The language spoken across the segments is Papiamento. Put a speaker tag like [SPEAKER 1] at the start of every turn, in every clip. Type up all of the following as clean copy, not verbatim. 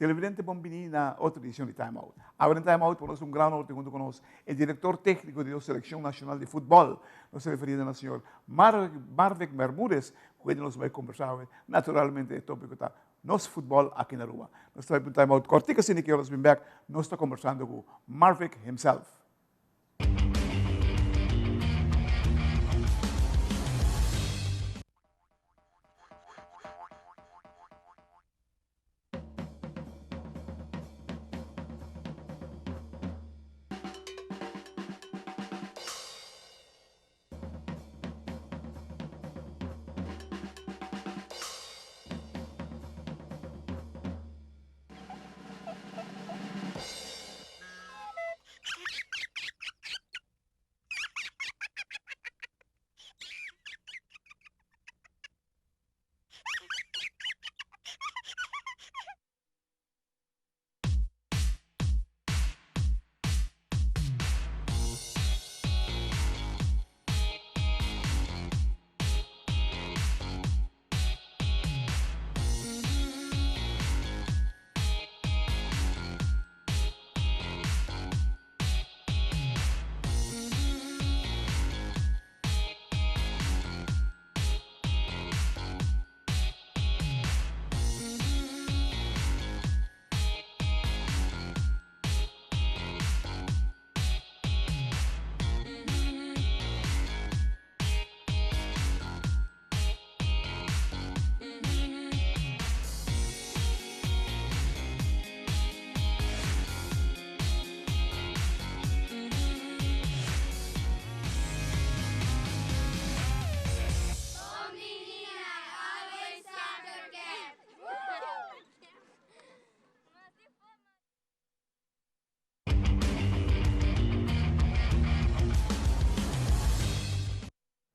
[SPEAKER 1] Televidente bon bini na otro edicion di Time Out. Awe den Time Out por nos un gran honor tin hunto cu nos e director tecnico di nos seleccion nacional di futbol. Nos ta referiendo na señor Marvick Bermudez cu kende nos bai conversa awe. Naturalmente e topico ta nos futbol aki na Aruba. Nos ta bai pa un Time Out cortico asina ki ora nos bin bek nos ta conversando cu Marvick himself.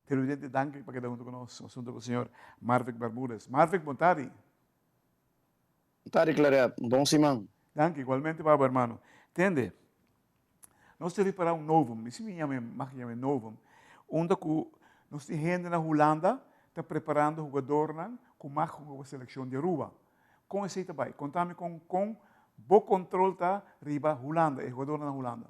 [SPEAKER 1] Televidente danki pa keda hunto ku nos. Nos hunto ku señor Marvick Bermudez. Marvick, bon tardi.
[SPEAKER 2] Bon tardi Claret, bon siman.
[SPEAKER 1] Danki, igualmente pa bo hermano. Tende, nos ta ripara un novum, mi si mi yama mag yama novum, unda ku nos tin hende na Hulanda ta preparando hugadornan ku mag hunga pa selekshon di Aruba. Kon esei ta bai? Konta mi kon kon bo kontrol ta riba Hulanda, e hugadornan na Hulanda.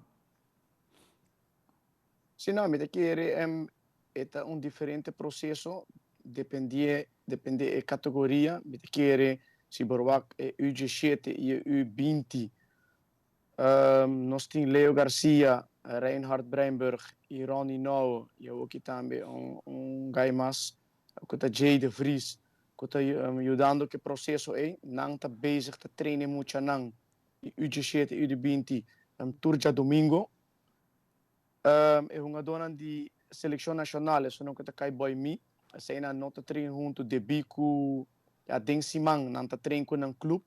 [SPEAKER 2] Si no, mi ta kere e ta un diferente proceso dependie depende e categoria. Mi ta kere si bo wak e U diesshete y e U binti nos tin Leo Garcia, Reinhard Breinburg y Ronnie Nouw y awoki tambe un un guy mas cu ta Jay de Vries cu ta yudando cu e proceso ey. Nan ta bezig ta train e muchanan di U diesshete y U di binti tur djadomingo. E hungadónan di selekshon nashonal, esunnan ku ta kai bòi mi, eseinan no ta train huntu debí ku ya den siman nan ta train ku nan klup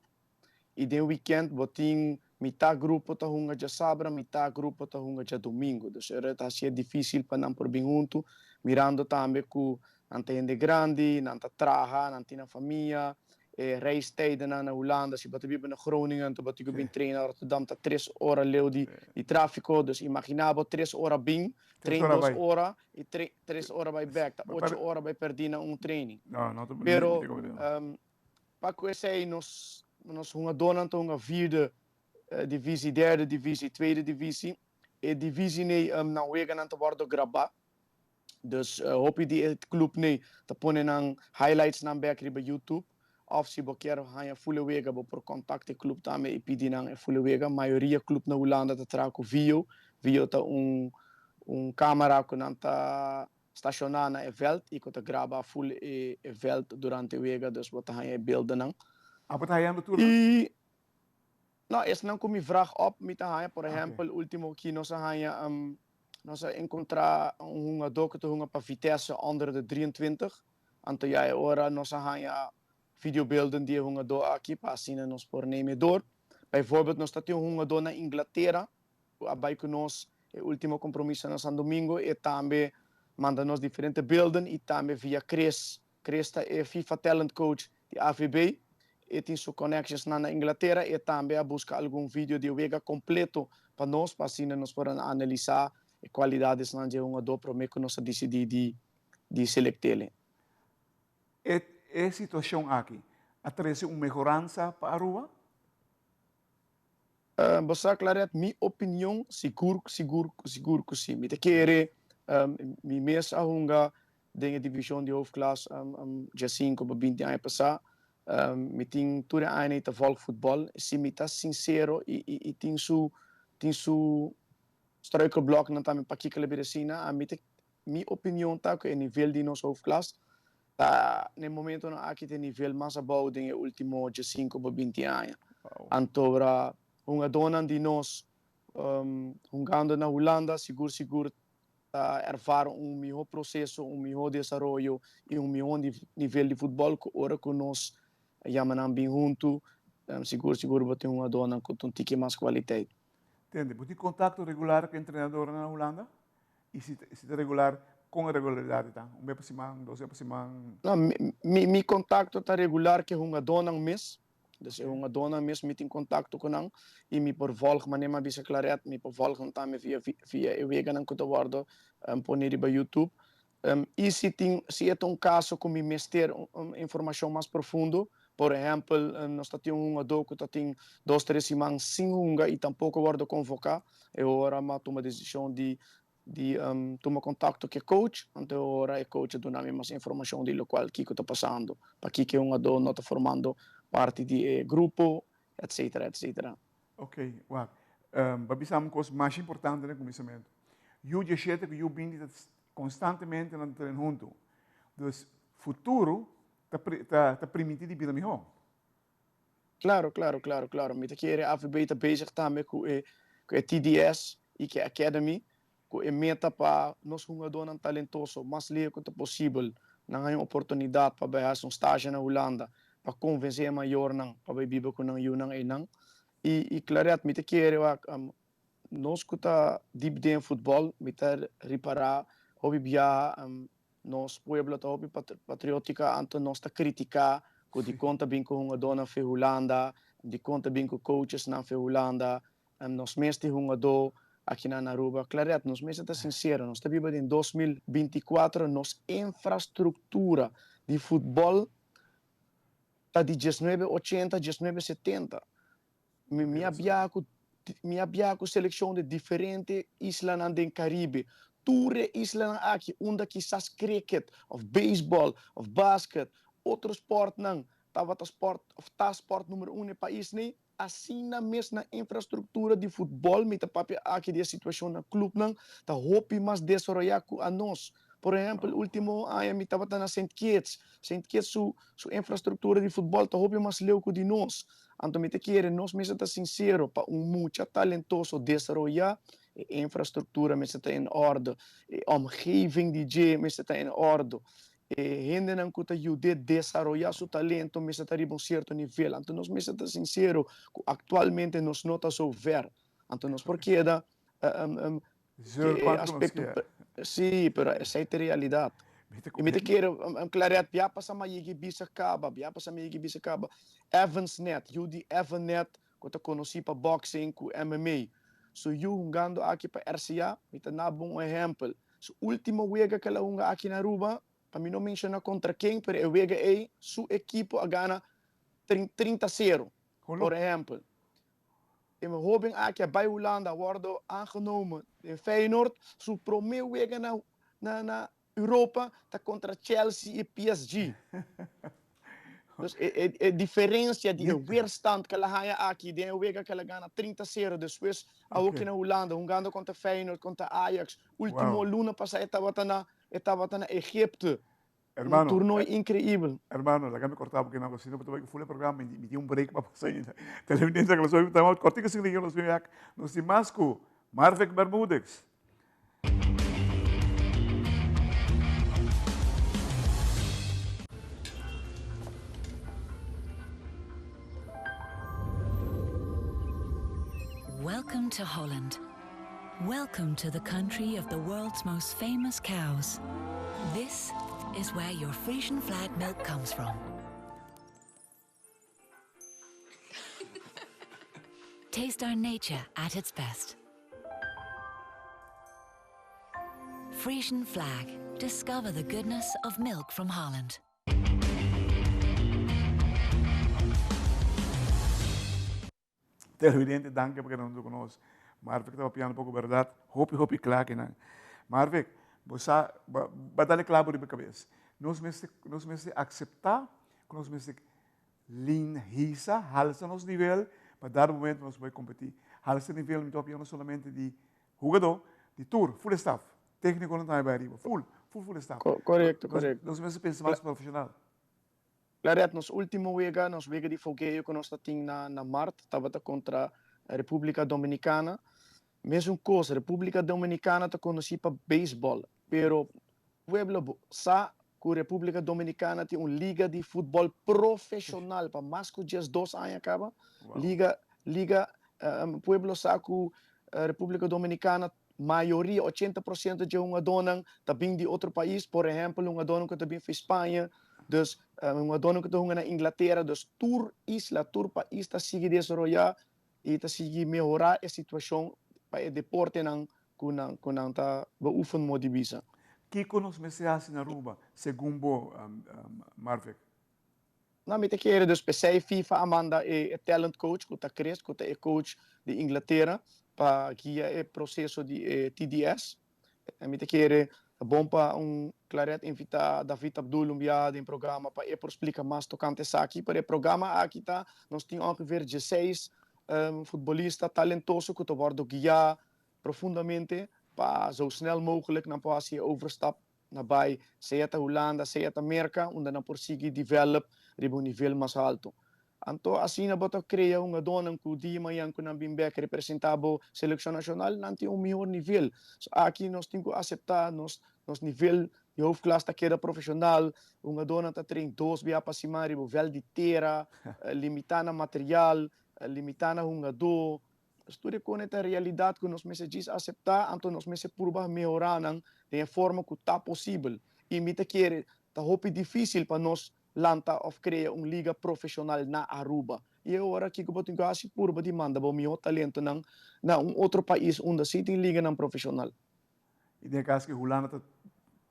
[SPEAKER 2] i den wikènt bo tin mitá grupo ta hunga djasabra, mitá grupo ta hunga djadumingu. Dus ora ta hasié difísil pa nan por bin huntu, mirando tambe ku nan ta hende grandi, nan ta traha, nan tin nan famia, E reistijdennan na Hulanda, si bo ta biba na Groningen, ta bo tin ku bin train na Rotterdam, ta tres ora leu di di tráfiko. Dus imaginá bo tres ora bin, train dos ora i tres ora bai bèk, ta ocho ora bai pèrdí na un training. Pero pa ku esei nos nos hungadónan ta hunga vierde divisie, derde divisie, tweede divisie. E divisie nei nan weganan ta wòrdu grabá. Dus hopi di e club nei ta pone nan highlights nan bek riba YouTube. Of si bo kier haña fule wega bo por contact e club tambe y pidi nan e fule wega. Mayoria club na Hulanda ta traha cu Vio. Vio ta un un camera cu nan ta staciona na e veld y cu ta graba ful e veld durante wega. Dus bo ta haña e beeldennan.
[SPEAKER 1] Abo ta hañando tur nan?
[SPEAKER 2] Y no, esnan cu mi vraag op mi ta haña. Por ehempel ultimo ki nos a haña Nos a encontra un hungador cu ta hunga pa Vitesse onder de 23, anto ya e ora nos a haya videobeelden di e hungador aki pa asina nos por neem e door. Bijvoorbeeld nos ta tin un hungador na Inglatera cu a bay cu nos e ultimo compromiso na San Domingo, e tambe manda nos diferente beelden y tambe via Chris, Chris ta e FIFA Talent Coach di AVB, e tin su connectionsnan na Inglatera, e tambe a busca algun video di e wega completo pa nos pa asina nos por a analisa e cualidadesnan dje hungador prome cu nos a dicidi di di selectele.
[SPEAKER 1] E e situacion aki a trece un mehoransa pa Aruba?
[SPEAKER 2] Bo sa Claret, mi opinion sigur sigur sigur ku si. Mi ta kere mi mes a hunga den e divishon di hoofdklas diesinko pa binti aña pasá. Mi tin tur e aña ei ta volg futbòl. Si mi ta sinsero i i tin su tin su struikelbloknan tambe pakiko lo bira asina, ami ta Mi opinion ta ku e nivel di nos hoofdklas ta na e momentonan aki ta e nivel mas abou den e ultimo diesinko pa binti aña. Anto hungadónan di nos hungando na Hulanda sigur sigur ta ervara un mihó proseso, un mihó desaroyo i un mihó nivel di futbòl ku ora ku nos yama nan bin huntu sigur sigur bo tin hungadónan ku ta un tiki mas kualiteit.
[SPEAKER 1] Tende, bo tin kontakto regular ku e entrenadornan na Hulanda? I si si ta regular, kon e regularidat ta? Un bes pa siman, dos bes pa siman?
[SPEAKER 2] No, mi mi kontakto ta regular ku e hungadónan mes. Dus e hungadónan mes mi tin kontakto ku nan i mi por vòlg manera mi a bisa Claret, mi por vòlg nan tambe via via e weganan ku ta wòrdu pone riba YouTube. I si tin si e ta un kaso ku mi mester un informashon mas profundo, por ehèmpel nos ta tin un hungadó ku ta tin dos tres siman sin hunga i tampoko wòrdu konvoká, e ora mi a tuma desishon di di tuma kontakto ku e coach, anto e ora e coach a duna mi mas informashon di lokual kiko ta pasando, pakiko e hungadó no ta formando parti di e grupo, etcetera, etcetera.
[SPEAKER 1] Ok, wak. Bo a bisa un kos masha importante na kuminsamentu. Yu dieshete ku yu binti ta Constantemente nan ta train huntu. Dus futuro ta ta ta primiti di bira mihó.
[SPEAKER 2] Claro, claro, claro, claro. Mi ta kere AVB ta bezig tambe cu e cu e TDS y cu e Academy cu e meta pa nos hungadónan talentoso mas lihé cu ta posibel nan haña un oportunidad pa bai haci un stage na Hulanda pa convence e mayornan pa bai biba cu nan yunan eynan. Y y Claret, mi ta kere wak Nos ku ta dip den futbòl mi ta ripará hopi biaha nos pueblo ta hopi patriótika anto nos ta kritiká ku dikon ta bin ku hungadónan fe Hulanda, dikon ta bin ku coachesnan fe Hulanda, nos mes tin hungadó akinan na Aruba. Claret, nos mester ta sinsero, nos ta biba den 2024, nos infrastruktura di futbòl ta di diesnuebe ochenta, diesnuebe setenta. Mi mi a biaha ku mi a biaha ku selekshon di diferente islanan den Karibe. Tur e islanan aki unda kisas cricket òf beisbòl òf basket, otro spòrtnan tabata spòrt òf ta spòrt numero uno e pais nei. Asina mes na infrastruktura di futbòl mi ta papia aki di e situashon na klupnan ta hopi mas desaroyá ku anos. Por ehèmpel último aña mi tabata na Saint Kitts. Saint Kitts su su infrastruktura di futbòl ta hopi mas leu ku di nos. Anto mi ta kere nos mester ta sinsero pa un mucha talentoso desaroyá, e infrastruktura mester ta en òrde, e omgeving di dje mester ta en òrde, e hendenan ku ta yud'é desaroyá su talento mester ta riba un sierto nivel. Anto nos mester ta sinsero ku aktualmente nos no ta so ver. Anto nos por keda
[SPEAKER 1] Zeur cuanto nos kier.
[SPEAKER 2] Sí, pero esei ta e realidad. Y mi ta kere un claret bia pasa ma yegi bisa caba, bia pasa ma yegi bisa caba. Evans Net, yu di Evan Net, cu ta conoci pa boxing cu MMA. Su yu hungando aki pa RCA, mi ta naba un ehempel. Su ultimo wega cu el a hunga aki na Aruba, pa mi no menciona contra ken, pero e wega ey su ekipo a gana 30 cero, por ehempel. E hoben aki a bai Hulanda, a wordo aangenomen den Feyenoord. Su prome wega na na na Europa ta contra Chelsea y PSG. Dus e e e diferencia di e weerstand cu el a haya aki den e wega cu el a gana 30 cero despues awoki na Hulanda hungando contra Feyenoord, contra Ajax. Ultimo luna pasa e tabata na e tabata na Egypte.
[SPEAKER 1] Hermano,
[SPEAKER 2] Un toernooi increibel.
[SPEAKER 1] Hermano, laga mi corta porque no, si no bo ta full e programa, mi tin un break pa pasa ainda. Televidente, nos bai time out cortico sin nos bin back. Nos tin mas cu Marvick Bermudez.
[SPEAKER 3] Welcome to Holland. Welcome to the country of the world's most famous cows. This is where your Frisian flag milk comes from. Taste our nature at its best. Frisian flag. Discover the goodness of milk from Holland.
[SPEAKER 1] Televidente, danki pa keda huntu ku nos. Marvick ta papiando poko bèrdat, hopi hopi kla kinan. Marvick, bo sa, bo a dal e klabo riba e kabes. Nos mester, nos mester akseptá ku nos mester lin hisa, halsa nos nivel, pa dado momento nos bai kompetí. Halsa nivel, mi ta papia no solamente di hugadó, di tur, full staff. Téknikonan tambe bai ariba, full, full full staff.
[SPEAKER 2] Korekto, korekto.
[SPEAKER 1] Nos mester pensa mas profeshonal.
[SPEAKER 2] Claret, nos ultimo wega, nos wega di fogeo ku nos ta tin na na mart tabata kontra Republika Dominikana. Mesun kos, Republika Dominikana ta konosí pa beisbòl, pero pueblo bo sa ku Republika Dominikana tin un liga di futbòl profeshonal pa mas ku 12 aña kaba. Liga, liga, pueblo sa ku Republika Dominikana mayoria, 80% dje hungadónan ta bin di otro pais, por ehèmpel hungadónan ku ta bin for Spaña, dus hungadónan ku ta hunga na Inglatera, dus tur isla, tur pais ta sigui desaroyá i ta sigui mehorá e situashon pa e deportenan ku nan ku nan ta beoefen mo di bisa.
[SPEAKER 1] Kiko nos mester hasi na Aruba, segun bo, Marvick?
[SPEAKER 2] No, mi ta kere dus p'esei FIFA a manda e talent coach ku ta Chris, ku ta e coach di Inglatera, pa guia e proseso di e TDS. Mi ta kere ta bon pa un Claret invitá David Abdul un biaha den programa pa e por splika mas tokante esaki. Pero e programa aki ta, nos tin ongeveer 16 futbolista talentoso ku ta wòrdu guiá profundamente pa zo snel mogelijk nan por hasi e overstap na bai sea ta Hulanda, sea ta Merka, unda nan por sigui develop riba un nivel mas haltu. Anto asina bo ta krea hungadónan ku dia mañan ku nan bin bek representá bo selekshon nashonal, nan tin un mihor nivel. So aki nos tin ku aseptá nos nos nivel di hoofdklas ta keda profeshonal, hungadónan ta train dos bia pa siman riba vèlt di tera, limitá na material, limitá na hungadó. Pues tur e kone ta realidat ku nos mester djis aseptá, anto nos mester purba mehorá nan den e forma ku ta posibel. I mi ta kere ta hopi difísil pa nos lanta òf krea un liga profeshonal na Aruba. I e ora kiko bo tin ku hasi? Purba di manda bo mihó talentonan na un otro pais unda sí tin liganan profeshonal.
[SPEAKER 1] I den e kas ku Hulanda ta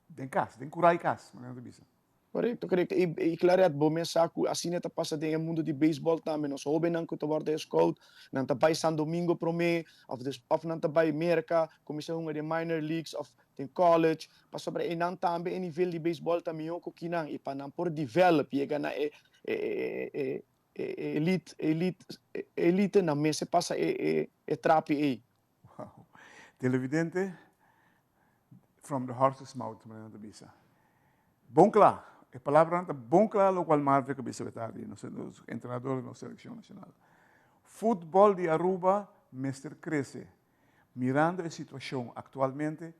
[SPEAKER 1] den kas, den kurai kas, manera nan ta bisa.
[SPEAKER 2] Korekto, korekto. I, i Claret, bo mes sa ku asina ta pasa den e mundu di beisbòl tambe. Nos hóbennan ku ta wòrdu scout, nan ta bai San Domingo promé, òf des, òf nan ta bai Merka, kuminsá hunga den minor leagues òf den college, pasobra einan tambe e nivel di beisbòl ta mihó ku kinan, i pa nan por develop, yega na e, e, e, e, e, e elite, elite, elite, nan mester pasa e, e, e trapi ei.
[SPEAKER 1] Wow. Televidente, from the horse's mouth, manera nan ta bisa. Bon kla, e palabranan ta bon kla lokual Marvick a bisa tardi, nos entrenador di nos selekshon nashonal. Futbòl di Aruba mester krese. Mirando e situashon aktualmente,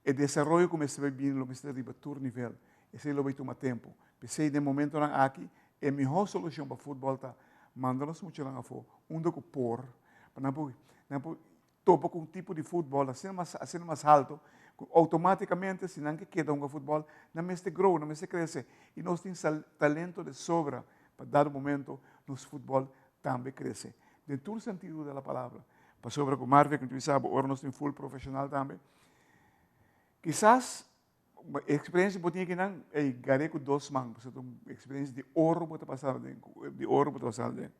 [SPEAKER 1] e desaroyo ku mester bai bini lo mester riba tur nivel. Esei lo bai tuma tempu. P'esei den momentonan aki e mihó solushon pa futbòl ta manda nos muchanan afó unda ku por pa nan por nan por topa ku un tipo di futbòl asina mas asina mas haltu ku outomátikamente si nan ke keda hunga futbòl nan mester grow, nan mester krese i nos tin talento de sobra pa dado momento nos futbòl tambe krese den tur sentido de la palabra. Pasobra ku Marvick mi ta bisa bo ora nos tin ful profeshonal tambe kisas E experiencia bo tin akinan, ey, gar'é ku dos man, pasobra ta un experiencia di oro bo ta pasando den, di oro bo ta pasando den.